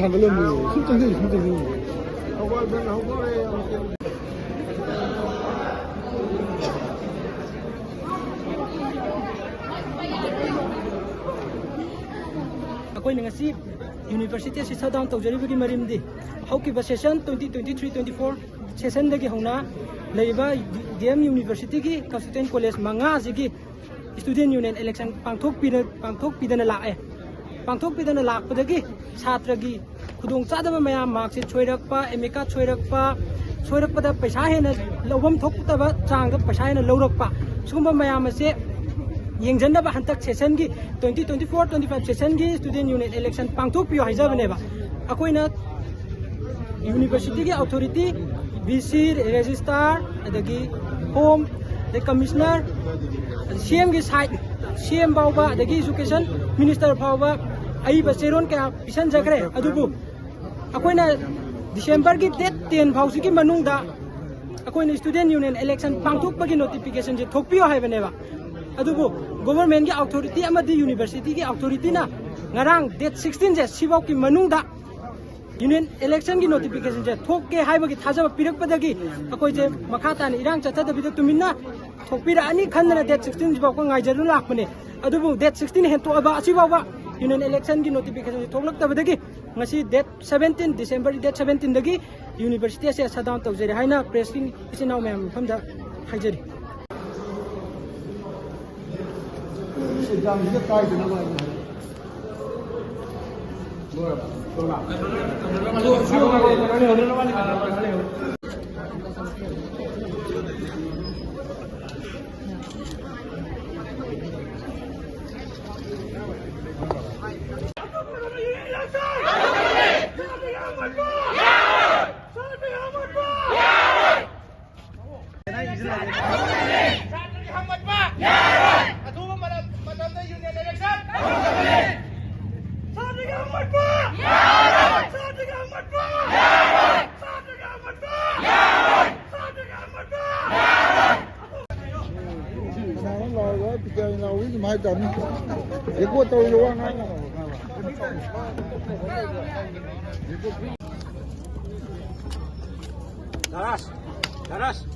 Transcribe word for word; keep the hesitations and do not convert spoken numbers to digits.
ꯊꯥꯡꯒꯠꯂꯝꯃꯤ꯫ ꯁꯨꯝ ꯆꯪꯁꯤꯜꯂꯤ, ꯁꯨꯝ ꯆꯪꯁꯤꯜꯂꯤ꯫ ꯑꯩꯈꯣꯏꯅ ꯉꯁꯤ ꯌꯨꯅꯤꯚꯔꯁꯤꯇꯤ ꯑꯁꯤ ꯁꯠ ꯗꯥꯎꯟ ꯇꯧꯖꯔꯤꯕꯒꯤ ꯃꯔꯝꯗꯤ, ꯍꯧꯈꯤꯕ session twenty twenty three twenty four ꯁꯦꯁꯟꯗꯒꯤ ꯍꯧꯅ ꯂꯩꯔꯤꯕ ꯗꯤ ꯑꯦꯝ ꯌꯨꯅꯤꯚꯔꯁꯤꯇꯤꯒꯤ ꯀꯟꯁꯇꯤꯇ꯭ꯌꯨꯌꯦꯟꯠ ꯀꯣꯂꯦꯖ ꯃꯉꯥ ꯑꯁꯤꯒꯤ ꯁ꯭ꯇꯨꯗꯦꯟꯠ ꯌꯨꯅꯤꯌꯟ ꯏꯂꯦꯛꯁꯟ ꯄꯥꯡꯊꯣꯛꯄꯤꯗ-, ꯄꯥꯡꯊꯣꯛꯄꯤꯗꯅ ꯂꯥꯛꯑꯦ꯫ ꯄꯥꯡꯊꯣꯛꯄꯤꯗꯅ ꯂꯥꯛꯄꯗꯒꯤ ꯁꯥꯇ꯭ꯔꯒꯤ ꯈꯨꯗꯣꯡꯆꯥꯗꯕ ꯃꯌꯥꯝ, ꯃꯥꯔꯛꯁꯤꯠ ꯁꯣꯏꯔꯛꯄ, ꯑꯦꯗꯃꯤꯠ ꯀꯥꯔꯗ ꯁꯣꯏꯔꯛꯄ, ꯁꯣꯏꯔꯛꯄꯗ ꯄꯩꯁꯥ ꯍꯦꯟꯅ ꯂꯧꯐꯝ ꯊꯣꯛꯇꯕ ꯆꯥꯡꯗ ꯄꯩꯁꯥ ꯍꯦꯟꯅ ꯂꯧꯔꯛꯄ, ꯁꯤꯒꯨꯝꯕ ꯃꯌꯥꯝ ꯑꯁꯦ ꯌꯦꯡꯁꯤꯟꯅꯕ ꯍꯟꯗꯛ ꯁꯦꯁꯟꯒꯤ twenty twenty four twenty five ꯁꯦꯁꯟꯒꯤ ꯁ꯭ꯇꯨꯗꯦꯟꯠ ꯌꯨꯅꯤꯌꯟ ꯏꯂꯦꯛꯁꯟ ꯄꯥꯡꯊꯣꯛꯄꯤꯌꯨ ꯍꯥꯏꯖꯕꯅꯦꯕ꯫ ꯑꯩꯈꯣꯏꯅ ꯌꯨꯅꯤꯚꯔꯁꯤꯇꯤꯒꯤ ꯑꯣꯊꯣꯔꯤꯇꯤ, ꯚꯤ ꯁꯤ, ꯔꯦꯖꯤꯁꯇ꯭ꯔꯥꯔ, ꯑꯗꯒꯤ ꯍꯣꯝ, ꯑꯗꯩ ꯀꯃꯤꯁꯅꯔ, ꯁꯤ ꯑꯦꯝꯒꯤ ꯁꯥꯏꯠ, ꯁꯤ ꯑꯦꯝ ꯐꯥꯎꯕ, ꯑꯗꯒꯤ ꯏꯖꯨꯀꯦꯁꯟ ꯃꯤꯅꯤꯁꯇꯔ ꯐꯥꯎꯕ ꯑꯏꯕ ꯆꯦꯔꯣꯜ ꯀꯌꯥ ꯄꯤꯁꯟꯖꯈ꯭ꯔꯦ꯫ ꯑꯗꯨꯕꯨ ꯑꯩꯈꯣꯏꯅ ꯗꯤꯁꯦꯝꯕꯔꯒꯤ ꯗꯦꯠ ꯇꯦꯟ ꯐꯥꯎꯁꯤꯒꯤ ꯃꯅꯨꯡꯗ ꯑꯩꯈꯣꯏꯅ ꯁ꯭ꯇꯨꯗꯦꯟꯠ ꯌꯨꯅꯤꯌꯟ ꯏꯂꯦꯛꯁꯟ ꯄꯥꯡꯊꯣꯛꯄꯒꯤ ꯅꯣꯇꯤꯐꯤꯀꯦꯁꯟꯁꯦ ꯊꯣꯛꯄꯤꯌꯣ ꯍꯥꯏꯕꯅꯦꯕ꯫ ꯑꯗꯨꯕꯨ ꯒꯣꯚꯔꯟꯃꯦꯟꯠꯀꯤ ꯑꯣꯊꯣꯔꯤꯇꯤ ꯑꯃꯗꯤ ꯌꯨꯅꯤꯚꯔꯁꯤꯇꯤꯒꯤ ꯑꯣꯊꯣꯔꯤꯇꯤꯅ ꯉꯔꯥꯡ ꯗꯦꯠ ꯁꯤꯛꯁꯇꯤꯟꯁꯦ ꯁꯤꯐꯥꯎꯒꯤ ꯃꯅꯨꯡꯗ ꯌꯨꯅꯤꯌꯟ ꯏꯂꯦꯛꯁꯟꯒꯤ ꯅꯣꯇꯤꯐꯤꯀꯦꯁꯟꯁꯦ ꯊꯣꯛꯀꯦ ꯍꯥꯏꯕꯒꯤ ꯊꯥꯖꯕ ꯄꯤꯔꯛꯄꯗꯒꯤ ꯑꯩꯈꯣꯏꯁꯦ ꯃꯈꯥ ꯇꯥꯅ ꯏꯔꯥꯡ ꯆꯠꯊꯗꯕꯤꯗ ꯇꯨꯃꯤꯟꯅ ꯊꯣꯛꯄꯤꯔꯛꯑꯅꯤ ꯈꯟꯗꯅ ꯗꯦꯠ ꯁꯤꯛꯁꯇꯤꯟꯁꯤꯐꯥꯎꯕ ꯉꯥꯏꯖꯗꯨꯅ ꯂꯥꯛꯄꯅꯦ꯫ ꯑꯗꯨꯕꯨ ꯗꯦꯠ ꯁꯤꯛꯁꯇꯤꯟ ꯍꯦꯟꯇꯣꯛꯑꯕ ꯑꯁꯤꯐꯥꯎꯕ ꯌꯨꯅꯤꯌꯟ ꯏꯂꯦꯛꯁꯟꯒꯤ ꯅꯣꯇꯤꯐꯤꯀꯦꯁꯟꯁꯦ ꯊꯣꯛꯂꯛꯇꯕꯗꯒꯤ ꯉꯁꯤ ꯗꯦꯠ ꯁꯕꯦꯟꯇꯤꯟ, ꯗꯤꯁꯦꯝꯕꯔ ꯗꯦꯠ ꯁꯕꯦꯟꯇꯤꯟꯗꯒꯤ ꯌꯨꯅꯤꯚꯔꯁꯤꯇꯤ ꯑꯁꯦ ꯁꯠ ꯗꯥꯎꯟ ꯇꯧꯖꯔꯦ ꯍꯥꯏꯅ ꯄ꯭ꯔꯦꯁꯀꯤ ꯏꯆꯤꯟ ꯏꯅꯥꯎ ꯃꯌꯥꯝ ꯃꯐꯝꯗ ꯍꯥꯏꯖꯔꯤ꯫ ꯑꯦꯛꯖꯥꯝꯁꯤꯗ ꯀꯥꯏꯗꯅꯕ ꯍꯥꯏꯅ ꯍꯥꯏ꯫ ꯁꯥꯇ꯭ꯔꯒꯤ ꯍꯧꯒꯠꯄ! ꯑꯊꯨꯕ ꯃꯇꯝ-, ꯃꯇꯝꯗ ꯌꯨꯅꯤꯌꯟ ꯏꯂꯦꯛꯁꯟ! ꯁꯥꯇ꯭ꯔꯒꯤ ꯍꯧꯒꯠꯄ! ꯁꯥꯇ꯭ꯔꯒꯤ ꯍꯧꯒꯠꯄ! ꯁꯥꯇ꯭ꯔꯒꯤ ꯍꯧꯒꯠꯄ! ꯁꯥꯇ꯭ꯔꯒꯤ ꯍꯧꯒꯠꯄ! ꯀꯅꯥꯅꯣ ꯂꯥꯎꯔꯤꯕ? ꯄꯤꯇꯔ ꯂꯥꯎꯔꯤ ꯑꯗꯨꯝ ꯍꯥꯏ ꯇꯥꯕꯅꯤ꯫ ꯔꯦꯀꯣꯔꯗ ꯇꯧꯔꯤꯕ ꯋꯥ ꯉꯥꯡ Taras, Taras.